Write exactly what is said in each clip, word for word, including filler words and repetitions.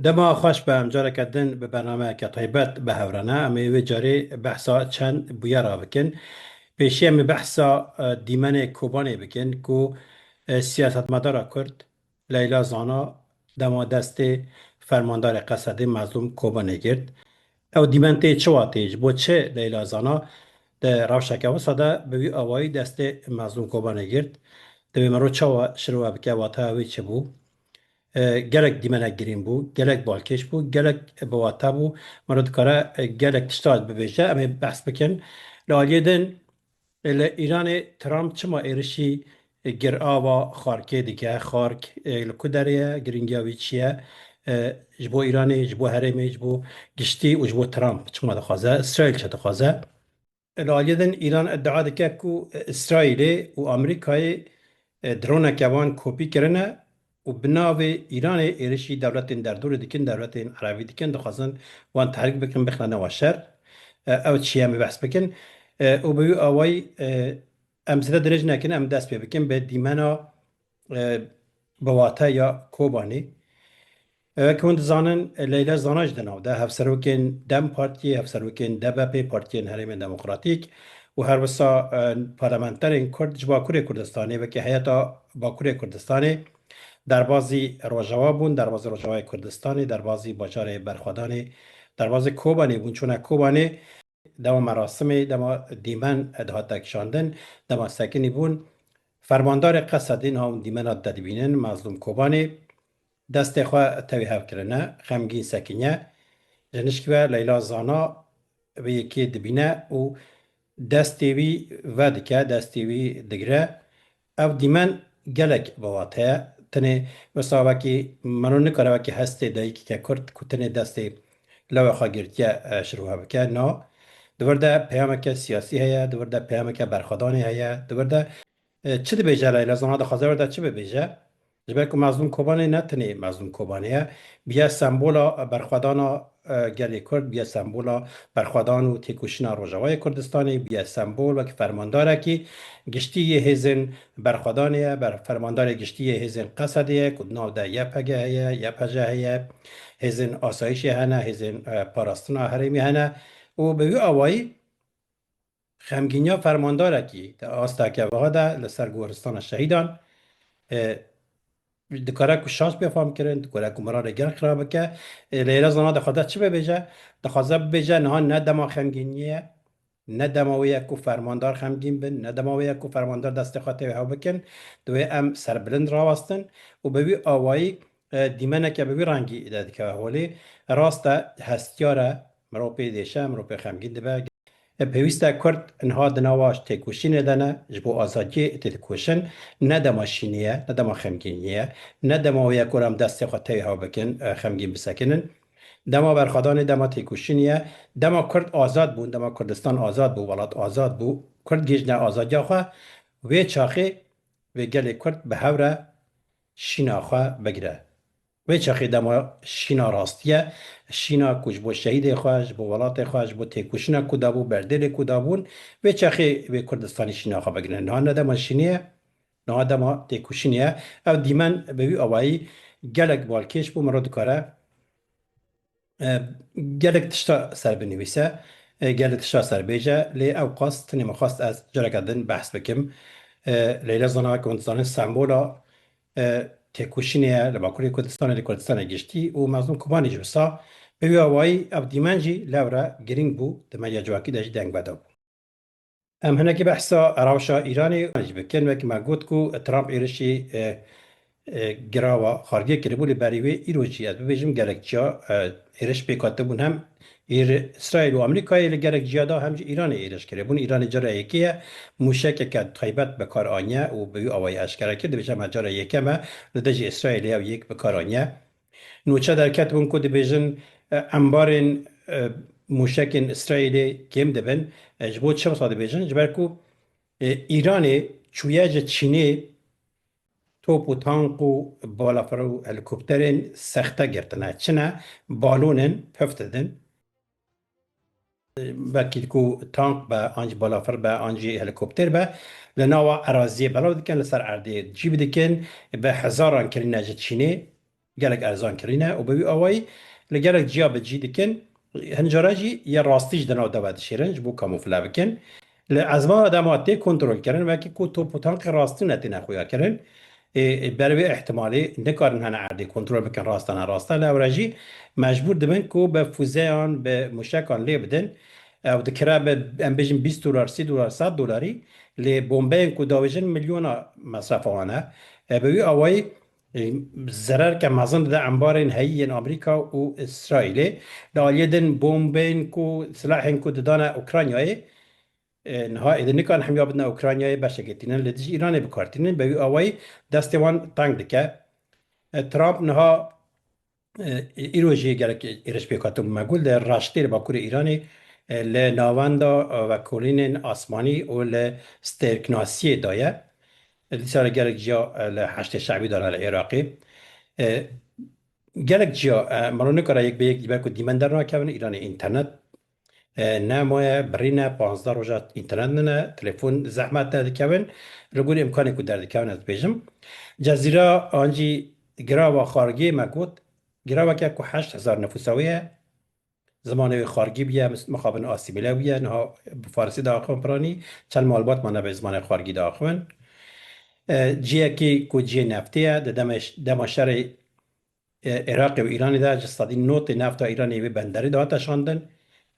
Dema xweş be, em careke din bi bernameyeke taybet bi hev re ne. Em ê vê carê behsa çend bûyera bikin. Pêşî em ê behsa, e, dîmenê Kobanê bikin ku, e, siyasetmedara Kurd Leyla Zana dema destê fermandarê Qesedê Mezlûm Kobanê girt. Ew dîmen tê çi watê? Ji bo çi Leyla Zana di rewşeke wisa de bi wî awayî destê Mezlûm Kobanê girt? Divê mero çawa şirove bike, wateya wê çi bû? E, gelek dîmenek girîng bû, gelek balkêş bû, gelek bi wate bû. Mero dikare, e, gelek tişta bibêje, em ê behs bikin. Li aliyê din, e, li Îranê Trump çima êrişî, e, girava Xarkê dike? Xark, e, li ku derê ye? Girîngiya wî çi ye? E, ji bo Îranê, ji bo herêmê, ji bo giştî û ji bo Trump çima dixwaze? Îsraîl çi dixwaze? Li aliyê din Îran îdia dike ku Îsraîlê û Amerîkayê, e, droneke wan kopî kirine û bi navê Îranê êrişî dewletên derdorê dikin, dewletên Erebî dikin, dixwazin wan tehrîk bikin, bixine nava şer. E, ew çi ye, em ê behs bikin. E, û bi wî awayî, e, em zêde dirêj nekin, em dest pê bikin bi dîmena, e, bi wate ya Kobanê. Wek hûn dizanin, Leyla Zana jî di nav de, hevserokên DEM Partiyê, hevserokên DBPê, Partiyên Herêmên Demokratîk û her wisa, e, parlamenterên Kurd ji Bakurê Kurdistanê, wekî heyeta Bakurê Kurdistanê, derbazî Rojava bûn, derbazî Rojavayê Kurdistanê, derbazî bajarê Berxwedanê, derbazî Kobanê bûn, çûne Kobanê. Dema merasimê, dema dîmen dihate kişandin, dema sekinî bûn, fermandarê Qesedê, niha hûn dîmena didibînin, Mezlûm Kobanê, destê xwe tevî hev kirine, xemgîn sekiniye. Ji nişkî ve Leyla Zana vê yekê dibîne û destê wî vedike, destê wî digire. Ev dîmen gelek bi wate ye. Tenê wisa wekî mero nikare wekî hestê dayikeke Kurd ku tenê destê lewê xwe girtiye, e, şirove bike. Na. Di vir de peyameke siyasî heye, di vir de peyameke berxwedanê heye, di vir de, e, çi dibêje Leyla Zana, dixwaze vir de çi bibêje? Ji ber ku Mezlûm Kobanê ne tenê Mezlûm Kobanê ye, bûye sembola berxwedana, e, gelê Kurd, bûye sembola berxwedan û têkoşîna Rojavayê Kurdistanê, bûye sembol wekî fermandarekî giştî yê hêzên berxwedanê ye, ber-, fermandarê giştî yê hêzên Qesedê ye, ku di nav de YPG heye, YPJ heye, hêzên asayişê hene, hêzên, e, parastina herêmî hene û bi wî awayî xemgîniya fermandarekî di asteke wiha de li ser goristana şehîdan, e, dikare ku şaş bê fam kirin, dikare ku mirarê gel xira bike. E, Leyla Zana dixwaze çi bibêje? Dixwaze bibêje niha ne dema xemgîniyê ye, ne dema wê ye ku fermandar xemgîn bin, ne dema wê ye ku fermandar destê xwe têwê hew bikin. Divê em serbilind rawestin û bi wî awayî, e, dîmeneke bi wî rengî de dikeve holê. Rast e, hestiyar e, mirov pê dêşe, mirov pê xemgîn dibe. E, pêwîst e Kurd niha di nava têkoşînê de ne, ji bo azadiyê têdikoşin, ne dema şînê ye, ne dema xemgîniyê ye, ne dema wê ye ku em destê xwe tevî hew bikin, e, xemgîn bisekinin. Dema berxwedanê, dema têkoşînê ye, dema Kurd azad bûn, dema Kurdistan azad bû, welat azad bû, Kurd gihîştine azadiya xwe, wê çaxê vê gelê Kurd bi hev re şîna xwe bigire. Wê çaxê dema şîna rastî ye, şîna ku ji bo şehîdê xwe, ji bo welatê xwe, ji bo têkoşîna ku dabû, berdêlê ku dabûn, wê çaxê wê Kurdistanê şîna xwe bigire. Niha ne dema şînê ye, niha dema têkoşînê ye. Ev dîmen bi wî awayî gelek balkêş bû, mirov dikare, e, gelek tişta ser binivîse, e, gelek tişta ser bêje, lê ew qas, tenê min xwest ez careke din behs bikim. E, Leyla Zana, weke hûn dizanin, sembola, e, têkoşînê ye li Bakurê Kurdistanê, li Kurdistanê giştî û Mezlûm Kobanê jî wisa. Bi wî awayî ev dîmen jî lew re girîng bû, di medya civakî de jî deng vedabû. Em hinekî behsa rewşa Îranê jî bikin. Wek me got ku Trump êrişî, e, e, girava Xargê kiribû, lê berî wê îro jî ez bibêjim gelek ciya, e, êriş pêk hatibûn, hem Îr-, Îsraîl û Amerîkayê li gelek ciya de, hem jî Îranê êriş kiribûn. Îranê cara yekê ye mûşekeke taybet bi kar aniye û bi wî awayî eşkere kir. Dibêje me cara yekem e li dijî Îsraîlê ew yek bi kar aniye. Nûçe derketibûn ku dibêjin, e, embarên, e, mûşekên Îsraîlê kêm dibin. E, ji bo çi wisa dibêjin? Ji ber ku, e, Îranê çûye ji Çînê top û tank û balafir û helîkopterên sexte girtine. Çi ne? Balonên pif didin. Wekî ku tank be, an jî balafir be, an jî helîkopter be, li nava eraziyê belav dikin, li ser erdê cî bidikin, bi hezaran kirîne ji Çînê. gelek erzan kirîne û bi wî awayî li gelek ciya bi cî dikin. Hin cara jî yê rastî ji di nav de vedişêrin, ji bo kamûfle bikin. Li ezmana dema tê kontrolkirin, wekî ku top û tankê rastî ne têne xuyakirin. Ê, ê, ber vê ihtimalê nikarin hene erdê kontrol bikin, rast e ne rast e, lewre jî mecbûr dibin ku bi fûzeyan, bi mûşekan lê bidin. Ew dikire bi, em bêjin bîst dolar, sî dolar, sed dolarî, lê bombeyên ku davêjin milyona mesrefa wan e. E, bi wî awayî, e, zererke mezin dide embarên heyî yên Amerîka û Îsraîlê. Li aliyê din bombeyên ku, silahên ku didane Ukraynayê, e, niha êdî nikarin hemiya bidine Ukraynayê, beşekê tînin li dijî Îranê bi kar tînin. Bi wî awayî destê wan teng dike. E, Trump niha, e, îro jî gelek êrişpêk hatin, me got, li raştê li bakurê Îranê, e, li navenda, e, vekolînên asmanî û li stêrknasiyê daye. E, dîsa li gelek ciya, e, li Heşdê Şebî dane li Iraqê. E, gelek ciya, e, mero nikare yek bi yek, ji ber ku dîmen dernakevin, Îranê înternet, e, nemaye, birîne, panzdeh roja înternet nine, telefon zehmet e dikevin, li gorî imkanê ku derdikevin, ez dibêjim. Cezîra an jî girava xargê me got, giraveke ku heşt hezar nifûsa wê ye, zimanê wê xargî bûye, mis-, mixabin asîmîle bûye, niha bi farisî diaxivin piranî, çend malbat mane bê zimanê xargî diaxivin. E, ciyekî ku ciyê neftê ye, di demê ş-, dema şerê, e, Iraqê û Îranê de ji sedî notê nefta Îranê wê benderî dihate şandin,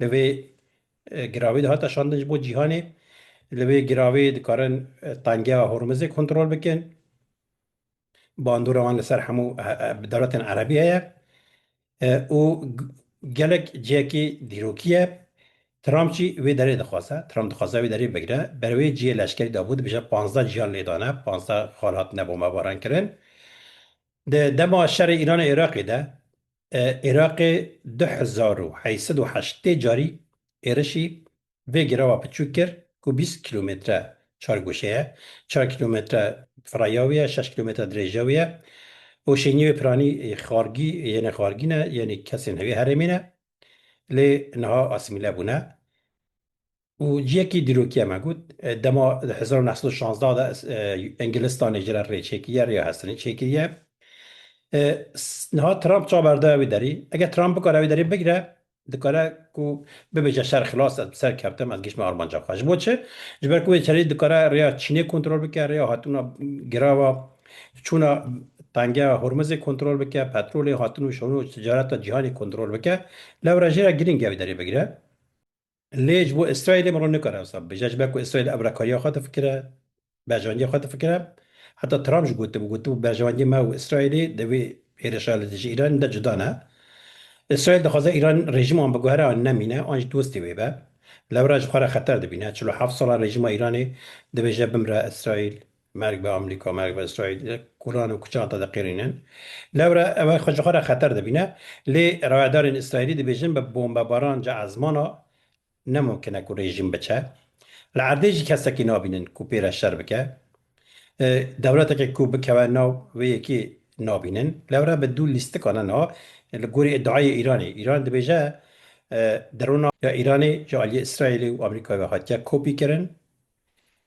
li vê, e, giravê dihate şandin ji bo cîhanê. Li vê giravê dikarin, e, tengeya Hormizê kontrol bikin. Bandora wan li ser hemû, e, e, dewletên erebî heye. E, û g-, gelek cihekî dîrokî ye. Trump jî wê derê dixwaze. Trump dixwaze wê derê bigire. Ber wê cihê leşkerî dabû, dibêje panzdeh cihan lê dane, panzdeh xal hatine bombebaran kirin. Di dema şerê Îran û Iraqê de, e, Iraqê du hezar û heyt sed û heştê carî êrişî vê girava piçûk kir ku bîst kîlometre çargoşe ye, çar kîlometre firaya wî ye, şeş kîlometre dirêja wî ye. Û şêniyê wê piranî, e, xargî, yenê xargî ne, yenê kesên hevê herêmê ne. Lê niha asîmîle bûne. Û ciyekî dîrokî ye me got, e, dema hezar û neh sed û şazdeh de, e, Îngilistanê ji re rê çêkiriye, rêya hestinê çêkiriye. E, s-, niha Trump çawa berdaye wî derî? Eger Trump bikare wî derî bigire, dikare ku bibêje şer xilas, ez bi ser keftim, ez gihiştime armanca xwe. Ji bo çi? Ji ber ku wê çerî dikare rêya Çînê kontrol bike, rêya hatina girava, çûna tengeya Hormizê kontrol bike, petrolê, hatin û şûn û ticareta cîhanê kontrol bike. Lewra jê re girîng e wî derê bigire. Lê ji bo Îsraîlê min re nikare wisa bibêje, ji ber ku Îsraîl ev re kariya xwe difikire, berjewendiya xwe difikire. Heta Trump jî gotibû, gotibû berjewendiya me û Îsraîlê di vê hêrişa li dijî Îranê de cuda ne. Îsraîl dixwaze Îran rejîma wan biguhere an nemîne, an jî dostê wê be. Lewra ji xwe re xeter dibîne. Çil û heft sala rejîma Îranê dibêje bimre Îsraîl, merg be Amerîka, merg be Îsraîl, kolan û kuçan te diqîrînin. Lewra ew xwe ji xwe re xeter dibîne. Lê rayedarên Îsraîlî dibêjin bi bombebaran ji ezmana ne mumkin e ku rejîm biçe. Li erdê jî kesekî nabînin ku pê re şer bike. E, dewleteke ku bikeve nav vê yekê nabînin. Lewra bi dû lîstikane niha li gorî îdiayê Îranê. Îran dibêje, e, drona ya Îranê ji aliyê Îsraîlê û Amerîkayê ve hatiye kopî kirin.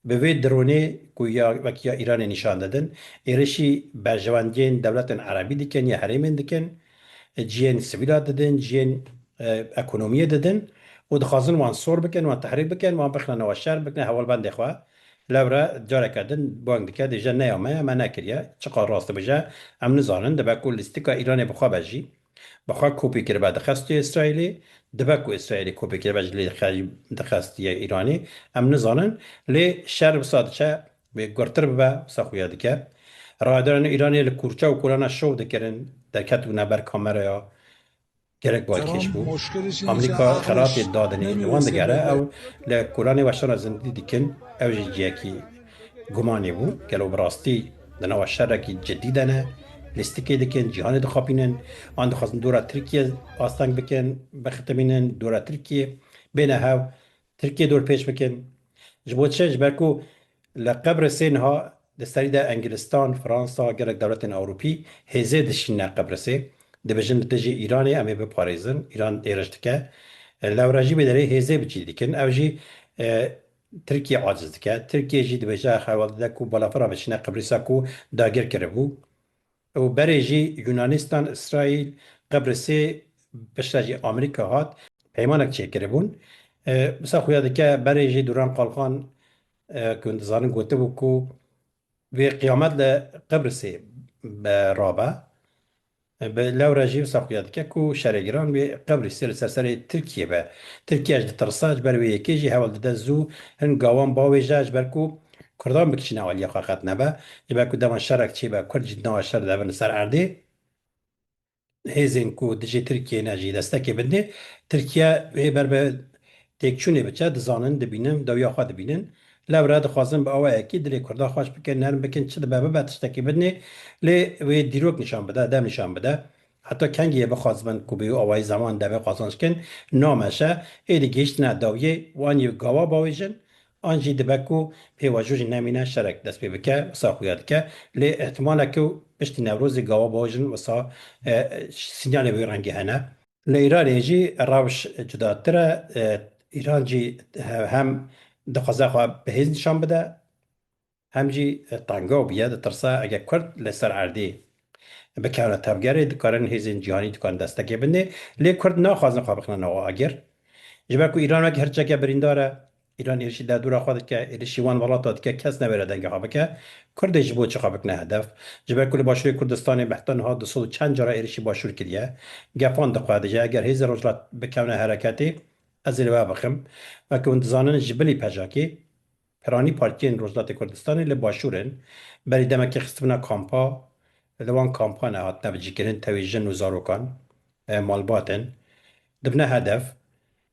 Bi vê dronê ku ya wekî ya Îranê nîşan didin, êrişî berjewendiyên dewletên erebî dikin ya herêmên dikin, cihên sivîla didin, cihên, e, ekonomiyê didin û dixwazin wan sor bikin, wan tehrîk bikin, wan bixine nava şer, bikine hevalbendê xwe. Lewre careke din bang dike, dêje ne ya me ye, me nekiriye. Çiqas rast dibêje, em nizanin, dibe ku lîstika Îranê bi xwe be jî. Bi xwe kopî kiribe, dixestiye Îsraîlê, dibe ku Îsraîlê kopî kiribe, ji lê dixe-, dixestiye Îranê. Em nizanin, lê şer wisa diçe wê gurtir bibe, wisa xuya dike. Rayedarên Îranê li kûrçe û kolana şov dikirin, derketibûne ber kameraya, gelek balkêş bû. Amerîka xelatê dadinê li wan digere, ew li kolanê weşana zindî dikin, ew jî cihekî gumanê bû. Gelo bi rastî di nava şerekî cidî de ne, lîstikê dikin, cîhanê dixapînin, an dixwazin dora Tirkiye asteng bikin, bixitimînin, dora Tirkiye bêne hev, Tirkiye dorpêç bikin. Ji bo çi? Ji ber ku li Qibrisê niha di serî de Engilistan, Fransa, gelek dewletên Ewropî hêzê dişîne Qibrisê. Dibêjin li dijî Îranê em ê biparêzin. Îran êriş dike. Lewra jî bi derê hêzê bi cî dikin. Ew jî, e, Tirkiye aciz dike. Tirkiye jî dibêje heval dide ku balafira biçîne Qibrîsa ku dagir kiribû. û berê jî Yunanistan, Îsraîl, Qibrisê, piştre jî Amerîka hat, peymanek çêkiribûn. E, wisa xuya dike berê jî Duran Kalkan, e, ku hûn dizanin gotibû ku wê qiyamet li Qibrisê be rabe. E, bi lewre jî wisa xuya dike ku şerê giran wê Qibrisê li ser serê Tirkiyê be. Tirkiye ji ditirse, ji ber wê yekê jî hewl dide zû hin gawan bawêje, ji ber ku Kurdan bikiçine aliya xwe qet nebe. Ji ber ku dema şerek çêbe, Kurd jî di nava şer de bin li ser erdê. Hêzên ku dijî Tirkiyê ne jî destekê bidinê, Tirkiye wê ber bi têkçûnê biçe, dizanin, dibînin, dawiya xwe dibînin. Lewre dixwazin bi awayekî dilê Kurda xweş bikin, nerm bikin, çi dibe bibe tiştekî bidinê, lê wê dîrok nîşan bide, dem nîşan bide. Heta kengî yê bixwazibin ku bi wî awayî zeman demê qazanc kin, nameşe, êdî gihîştine dawiyê, wan yê gawa bawêjin, an jî dibe ku pêvajo jî nemîne şerek dest pê bike, wisa xuya dike. Lê ihtimaleke piştî Newrozê gawa bawêjin wisa, e, sînyalê wî rengî hene. Li Îranê jî rewş cudatir e. E, Îran jî he-, hem dixwaze xwe bi hêz nîşan bide, hem jî tengav bûye, ditirse eger Kurd li ser erdê bikevne tevgerê, dikarin hêzên cîhanî dikarin destekê bidinê. Lê Kurd naxwazin xwe bixine nava agir. Ji ber ku Îran wek hirçeke birîndar e, Îran êrişî derdora xwe dike, êrişî wan welata dike, kes nebêre dengê xwe bike. Kurdê ji bo çi xwe bikine hedef? Ji ber ku li Başûrê Kurdistanê bi heta niha du sed û çend cara êrişî Başûr kiriye. Gefan dixwe dije, eger hêzên Rojhilat bikevne hereketê, ez ê li we bixim. Weke hûn dizanin ji bilî PJAKê, piranî partiyên Rojhilatê Kurdistanê li Başûr in. Berî demekê xistibûna kampa, li wan kampa ne hatine bicîkirin, tevî jin û zarokan, e, malbat in. Dibine hedef.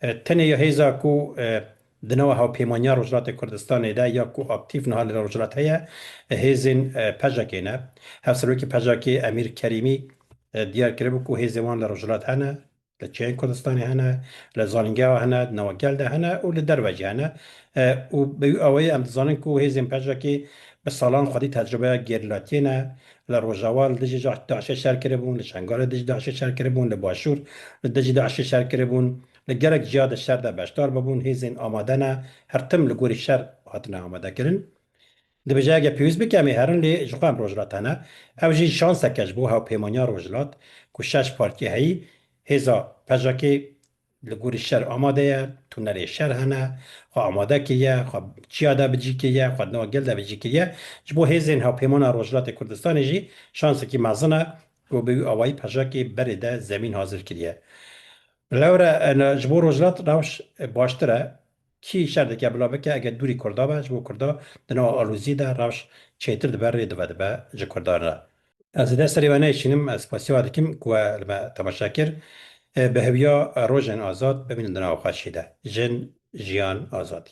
E, tenê ya hêza ku, e, di nava hevpêmaniya Rojhilatê Kurdistanê de ya ku aktîf niha li Rojhilat heye, e, hêzên, e, PJAKê ne. Hevserokê PJAKê Emîr Kerîmî, e, diyar kiribû ku hêzên wan li Rojhilat hene, li çiyayên Kurdistanê hene, li zanîngeha hene, di nava gel de hene û li derve jî hene. E, û bi wî awayî em dizanin ku hêzên PJAKê bi salan xwedî tecrûbeya gerîlatiyê ne. Li Rojava li dijî DAIŞê şer kiribûn, li Şengalê dijî DAIŞê şer kiribûn, li Başûr li dijî DAIŞê şer kiribûn, li gelek ciya di şer de beşdar bibûn, hêzên amade ne, her tim li gorî şer hatine amadekirin. Dibêje, eger pêwîst bike, em ê herin, lê ji xwe em Rojhilat hene. Ev jî şanseke ji bo hevpêmaniya Rojhilat ku şeş partiyê heyî, hêza PJAKê li gorî şer amade ye, tunelê şer hene, xwe amade kiriye, xwe çiya de bi cî kiriye, xwe di nava gel de bi cî kiriye. Ji bo hêzên hevpêmana Rojhilatê Kurdistanê jî şansekî mezin e ku bi wî awayî PJAKê berê de zemîn hazir kiriye. Lewre, e, ne, ji bo Rojhilat rewş, e, baştir e. Kî şer dike bila bike, eger dûrî Kurda be, ji bo Kurda di nava alozî de rewş çêtir dibe, rê dibe, dibe ji Kurdan re. Ez ê dest serê we neyşînim, ez spasiya we dikim ku we li me temaşe kir. E, bi hêviya rojên azad bimînin di nava xweşiyê de. Jin, jiyan, azadî.